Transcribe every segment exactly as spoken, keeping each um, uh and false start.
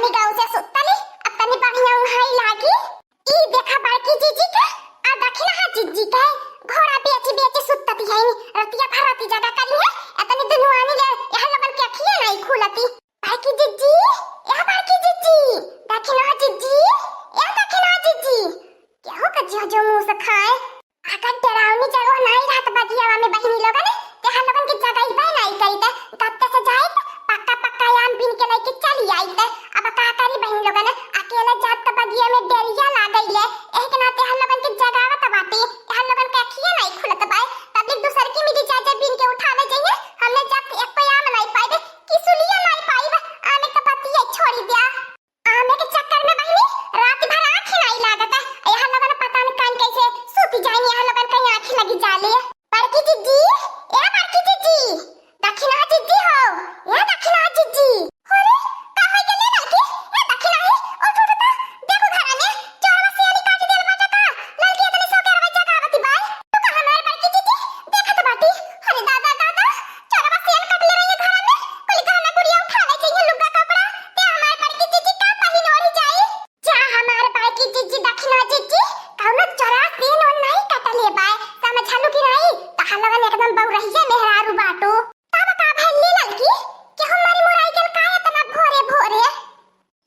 गाँव से सुतली, अब तनी बढ़िया उहाई लागी। ई देखा बड़की जीजी के, आ दखिनहा जीजी के, घोड़ा बेच बेच सुतती है नी, रतिया भर राती जगा करी है, एतनी दुनुआनी ले, यहाँ लोगन के अखिए नहीं खुलती। बड़की जीजी, ए बड़की जीजी, दखिनहा जीजी, ए दखिनहा जीजी, केहू के जो जो मुँह से खाए। अगर डरावनी जगह नाई रहत बगियावा में बहिनी लोगन, ते हम लोगन के जगइबे नाई करित, गत्ते से जाइत, पक्का पक्का आम बीन के लइके चली आइत। अब का करी बहिनी लोगन, अकेले जात त बगिया में डेरिया लागइले, एह के नाते हम लोगन के जगावत बाटी, हम लोगन के अखिए नाई खुलत बाय। तबलिक दूसर की मिली जा जा बीन के उठावे जइहे, हमने जात एक कोई आम नाई पाइबे, किसुलिया नाई पाइब, आमे त बतिये छोड़ी द्या। आमे के चक्कर में बहिनी रात भर आँखी नाई लागत है। यहाँ लोगन पता न कान कैसे सूती जाए, यहाँ लोगन कहीं आँखी लगी जाले। बड़की जीजी, ए बड़की जीजी, दखिनहा जीजी हो, ए दखिनहा जीजी। अरे, का होई गेले लड़की? ए दखिनहा, उठ उठ त, देखो घर में चोरवा सियानी काट देल बाटे का? लड़की इतनी सो के रवै जगावती बाय। तू कहाँ हमार बड़की जीजी? देखत बाटी। अरे दादा दादा, चोरवा सियान काट ले रही है घर में। कुल गहना गुड़िया उठा ले जइहे लुग्गा कपड़ा। ते हमार बड़की जीजी का पहिन ओढ़ी जाई? जा हमार बड़की जीजी दखिनहा जीजी, कौनो चोरवा सियान ओन नहीं कटले बाय। समझलू कि नहीं? तहां लोगन एकदम बउरहिया मेहरारू बाटू। तब का भइल ललकी? केहू मरी मुराई गेल का इतना भोरे भोरे?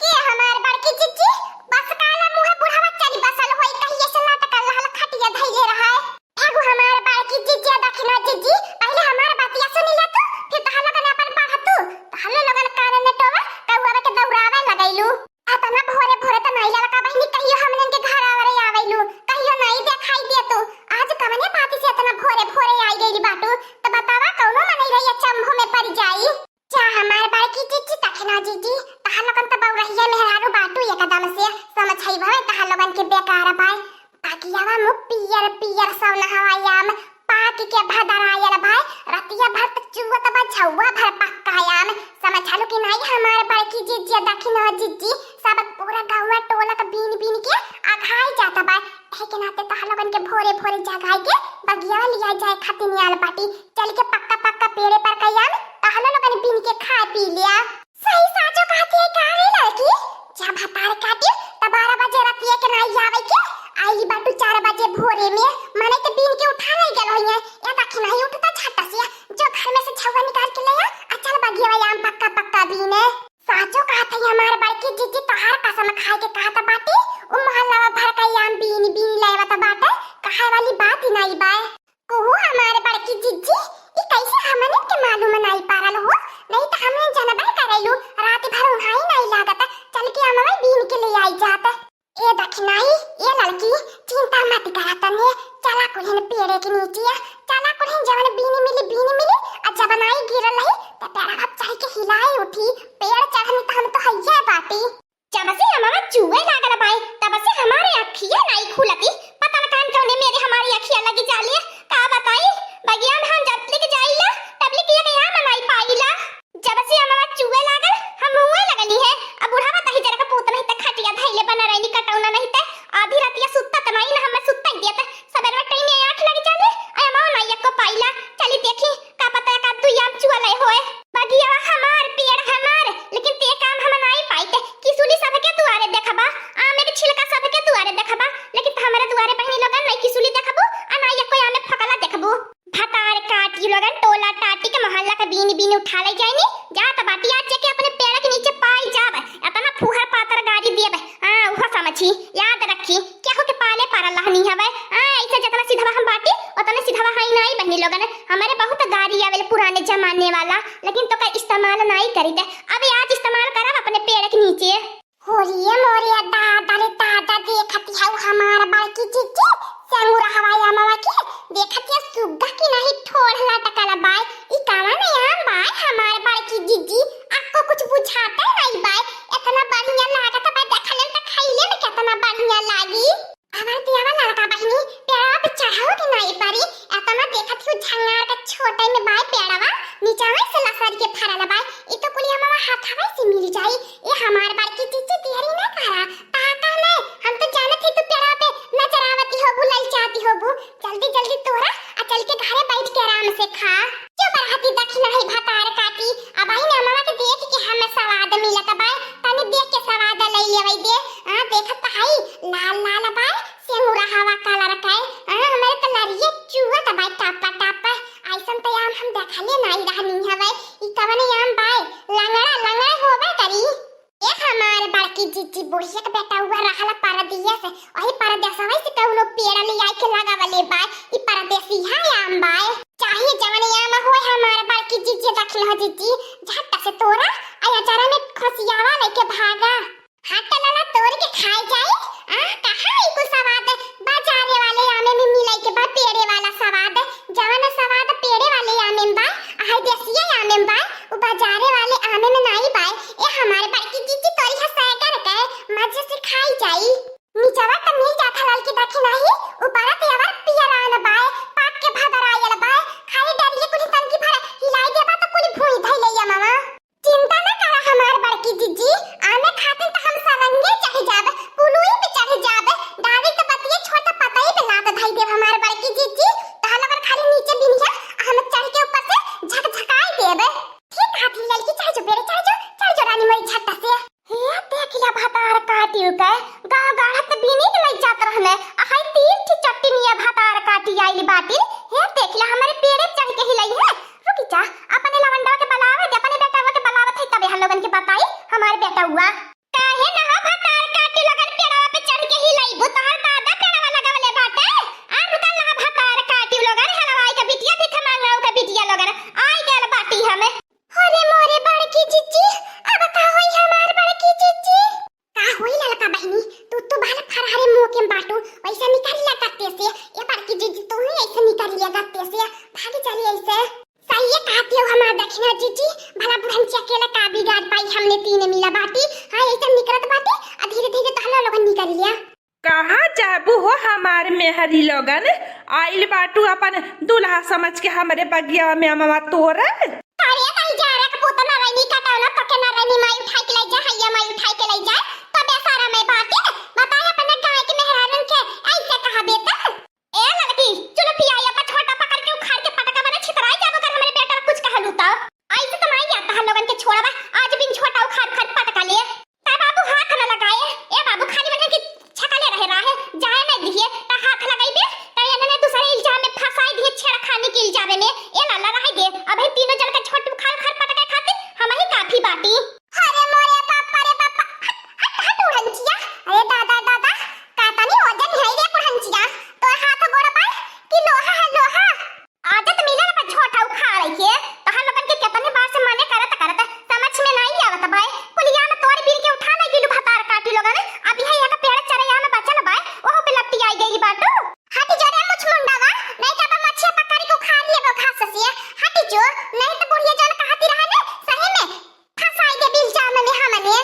के हमार बड़की जीजी, बस काला मुँहे बुढ़ावा चली बसल होई, कहिए से लटकल रहल खटिया धइले रहे। एगो हमार बड़की जीजी दखिनहा जीजी, पहिले हमार बतिया सुनी ले तू, फिर तहां लोगन अपन बढ़ तू। तहां लोगन कान में टोवा, कौआ के दौड़ावे लगैलू। अतना भोरे भोरे त नाई ललका बहिनी कहियो हमनन के घर आवरे आवेलू, कहियो नाई देखाई दे तू। आज कवने बात से अतना भोरे भोरे आई गइली बाटू? त बतावा कौनो मनई रही अचंभो में पड़ जाई। जा हमार बड़की जीजी दखिनहा जीजी, तहां लोगन त बउरहिया मेहरारू बाटू एकदम से, समझई भवे तहां लोगन के बेकार बाय। बगियावा मुँह पियर पियर सवनहवा आम पाक के भदरायल बाय, रतिया भर त चुअत बा झौआ भर पक्का आम। समझलू कि नाई हमार बड़की जीजी दखिनहा जीजी, सब पूरा गौवा टोला क बीन बीन के अघाई जात बाय। एही के नाते तहां लोगन के भोरे भोरे जगाई के बगियावा लिया जाए खातिर नियाल बाटी। चल के पक्का पक्का पेड़े पर कयान तहनो लोगन बीन के खा पी लिया। सही साचो कहती है का रे लड़की? जब भतार काटी त बारह बजे रतिया के नाई आवे के, आई बाटू चार बजे भोरे में, मने के बीन के उठा नहीं गल होइए। या दखिनहा उठता झट से, जो घर में से झौआ निकाल के ले आ, आ चल बगिया आम पक्का पक्का बीने। साचो कहत है हमार बड़की जीजी, तोहार कसम खाए के कहत बाटी, उ मोहल्ला भर का आम बीन बीन लेवत बाटे, कहे वाली बात ही नाई बाय। कुहू हमार बड़की जीजी, ई कैसे हमने के मालूम नाई पारल हो, नहीं त हमने जनबे करेलू, रात भर उहाई नाई लागत, चल के अमवा बीन के ले आई जात। ए दखिनहा, ए लड़की, चिंता मत करा तने, चला कुल्हिन पेड़े के नीचे, चला कुल्हिन जवन बीन मिली, बीन मिली, आ जवन आई गिरल रही, त पेड़वा चढ़ के हिलाए उठी, पेड़ चढ़नी त हम तो हइये बाटी। जब से अमवा चुए लागल बाय, तब से हमारे अखिया नाई खुलती, पता न कान कौने मेरे हमारी अखिया लगी जाली, का बताई, बगिया में हम जब लिक जाइला, तब लिक एक आम नाई पाइला। जब से अमवा चुए लागल, हम मुँहे लगनी है। अब बुढ़ावा तही जरा का पूत नहीं त खटिया धइले बना रहनी कटौना नहीं त आधी रातिया सुत्ता त नहीं न हमें सुत्ता ही देत। सबेरवा टाइम में आँख लग जाले, अमवा नहीं एको पाइला। चली देखी, का पता का दुई आम चुअले होए। बगिया हमार, पेड़ हमार, लेकिन ते काम हम नहीं पाइते। किसुली सबके दुआरे देखबा, आमे के छिलका सबके दुआरे देखबा, लेकिन त हमारे दुआरे बहिनी लोगन नहीं किसुली देखबू, आ नहीं एको आमे फकला देखबू। भतार काटी लोगन टोला टाटी के मोहल्ला के बीन बीन उठा ले जाइनी। जात बाटी आज जेके अपने पेड़ के नीचे पाई जाब। एतना फुहर पातर गारी देब। हाँ, उहो समझी, याद रखी, केहू के पाले पारल रहनी हवे। हाँ, ऐसे जतना सिधवा हम बाटी, ओतने सिधवा हई नाई बहिनी लोगन। हमरे बहुत गारी आवेल पुराने जमाने वाला, लेकिन तोकर इस्तेमाल नाई करी दे। अब आज इस्तेमाल करब अपने पेड़ के नीचे। होलिये मोरे दादा रे दादा, देखत हऊ हमार बड़की जीजी, संगुरहवा अमवा के, देखत हऊ सुग्गा की नहीं ठोड़ लटकल बाय। ई कवन आम बाय हमार बड़की जीजी, आपको कुछ बुझाते नहीं बाय। इतना बढ़िया लागत बा, देखले त खाइले में कितना बढ़िया लागी। हमार पियावा लड़का बहिनी, पेड़वा पे चढ़ाओ के नहीं परी, एतना देखत हऊ झंगार के छोटे में बाय पेड़वा, नीचवा से लसर के फरल बाय। ई तो कुली अमवा हाथवा से मिल जाई। ए हमार बड़की जीजी, देरी ना करा, ताका नहीं, हम तो जानत ही तू पेड़वा पे नजर आवती होबू, ललचाती होबू। जल्दी जल्दी तोरा आ चल के घरे बैठ के आराम से खा। चुप रहती दखिनहा भतार काटी, अब आई ना अमवा के देख के हमें स्वाद मिलत बाय, तनी देख के जीजी, बुढ़िया के बेटउआ रहला परदेस, वही परदेसवा से कउनो पेड़ लियाइ के लगावले बाय। ई परदेसिहा आम बाय, चाहे जवन आम होय, हमार बड़की जीजी रखिन हो जीजी, झट से तोरा, आ अचारा में खोसियावा लइके भागा। हट लाला, तोड़ के खाए जाई। आ, कहाँ ई कुल सवाद बाजारे वाले आमे में मिलाई के बा पेड़े वाला सवाद? जवन सवाद पेड़े वाले आमे में बा, आ हई देसिये आमे में बा, उ बाजारे वाले आमे में नाई बा। ए हमार बड़की जीजी, तोरी ह सैगर के, मजे से खाई जाई। निचवा त मिल जात ह ललकी दखिनाही, ऊपरा त अवर पियरान बाय, पाक के भदरायल बाय। खाली डरिये कुछ तनकी भर हिलाई देबा त कुल भूई धइले या मामा। चिंता न करा हमार बड़की जीजी, आमे खातिर त हम सलंगे चढ़ जाब, पुलुई पे चढ़ जाब। डारी त बतिये छोड़ त पतई पे लात धई देब हमार बड़की जीजी। तहन अगर खाली नीचे बिनिया, हम चढ़ के ऊपर से झकझकाई देब। ठीक कहत ही ललकी, चढ़ जो बेरे, चढ़ जो, चढ़ जो रानी मोरी झट्टा से। हे देख ला भतार काटियो के, गाँव गाढ़त त बीनी के लई जात रहने, आ हई तीन ठी चट्टिनिया भतार काटी आइल बाटिन। हे देख ला, हमरे पेड़े चढ़ के हिलई है। रुकी जा, अपने लवंडवा के बलावे दे, अपने बेटवा के बलावत है, तबे हम लोगन के बताई हमार बेटवा। काहे ना हो भतार काटी लोगन पेड़वा पे चढ़ के हिलईबू, तोहर दादा पेड़वा लगावले बाटे। आ रुका ना हो भतार काटी लोगन, हलवाई के बिटिया, भिख मांगू के बिटिया लोगन, आई गल बाटी हमें। अरे मोरे बड़की जीजी, अब का होई हमार बड़की जीजी? का होई ललका बहिनी, तू तो बाल फरहरे मुंह के बाटू, वैसे निकल लिया गत्ते से। ए बड़की जीजी, तू ही ऐसे निकल लिया गत्ते से, भाग चली ऐसे। सही है कहती हो हमार दखिना जीजी, भला बुढ़न चकेला का बिगाड़ पाई, हमने तीन मिला बाटी। हाँ, ऐसे निकलत बाटी, आ धीरे धीरे तो हम लोगन निकल लिया। कहाँ जाबू हो हमार मेहरी लोगन? आइल बाटू अपन दुल्हा समझ के हमरे बगिया में अमवा तोरे। अरे कहीं जा रहा कपूत ना रहनी, कटौना पके ना रहनी, माई उठाई के ले जा, हैया माई उठाई के ले जा। तो बेसारा मैं बाटे, बताए अपने गाय के मेहरारन के ऐसे कहा बेटा। ए लड़की, चलो पिया, ये पर छोटा पकड़ के उखाड़ के पटका बने छितराई जाबो कर हमरे बेटा कुछ कहलू तो। ऐसे तो माई आता हम लोगन के छोड़बा, आज बिन छोटा उखाड़ उखाड़ पटका ले। ता बाबू हाथ न लगाए। ए बाबू, खाली मन के छकले रहे रहे, जाए न दिए, ता हाथ लगाइबे, ता एने ने दूसरे इल्जाम में फंसाई दिए, छेड़खानी के इल्जाम में। ए लाला, रहे दे, अबे तीनों जन का छोट उखाड़ उखाड़ पटके खातिर हम ही काफी बाटी। अरे मोरे बाप रे बाप, हट, हट, हट उड़नचिया। अरे दादा, दादा, का तनी वजन है रे उड़नचिया, तोर हाथ गोड़ बा कि लोहा है लोहा? आदत मिलल बा झोंटा उखाड़े के, तोहर लोगन के केतने बार से मने करत करत समझ में नाई आवत बाय। कुलिया में तोड़ बीन के उठा ले गिलू भतार काटी लोगन। अब यह एक पेड़ चरैया में बचल बाय, ओहू पे लपटी आई गई बाटू। हट जो रे मुछ मुंडावा, नहीं तो अब मछिया पकड़ के उखाड़ लेबो घास से। हट जो, नहीं तो बुढ़िया जान कहती रहा ने, सही में फंसाई दे बिल जाम में हमने।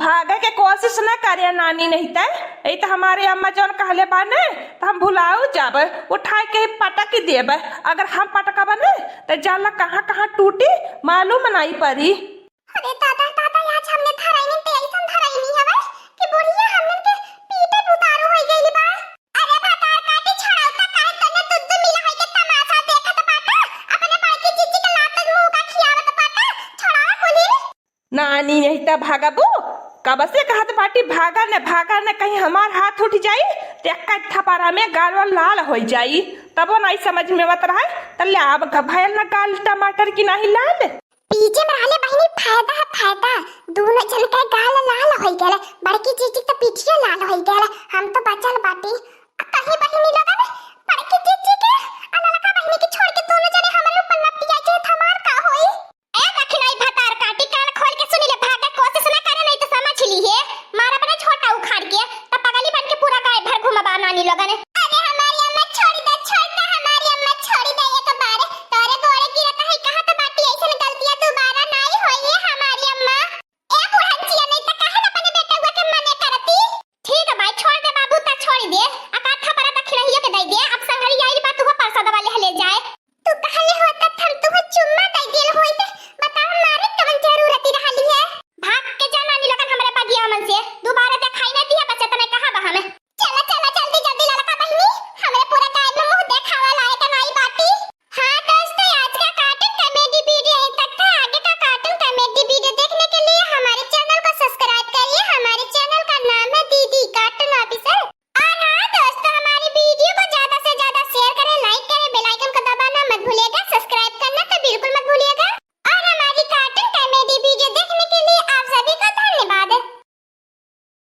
भागे के कोशिश न करे नानी, नहीं त ई त हमारे अम्मा जौन कहले बा न, त हम भुलाऊ जाब, उठाए के ही पटक देब। अगर हम पटकब न, त जाला कहाँ कहाँ टूटी, मालूम नाई पड़ी। अरे दादा, दादा, आज हमने धराई नहीं, ते ऐसन धराई नहीं हवे कि बुढ़िया हमने के पीटे उतारू हो गई बा। अरे भतार काटी छड़ाऊ त काहे तने दुद्ध मिला है के तमाशा देखत बाटा, अपने बड़की जीजी के लात मुंह का खियावत बाटा, छड़ावा कुली। नानी, नहीं त भागबू? कब से कहत बाटी, "भागा न, भागा न, कहीं हमार हाथ उठ जाई, त एक्का थपारा में गाल वाल लाल होइ जाई।" तबो नाई समझ में आवत रहे, त ले आब घ-, भयल न गाल टमाटर की नाही लाल। पीछे में रहले बहिनी, फायदा है, फायदा। दोनों जन के गाल लाल होइ गए। बड़की जीजी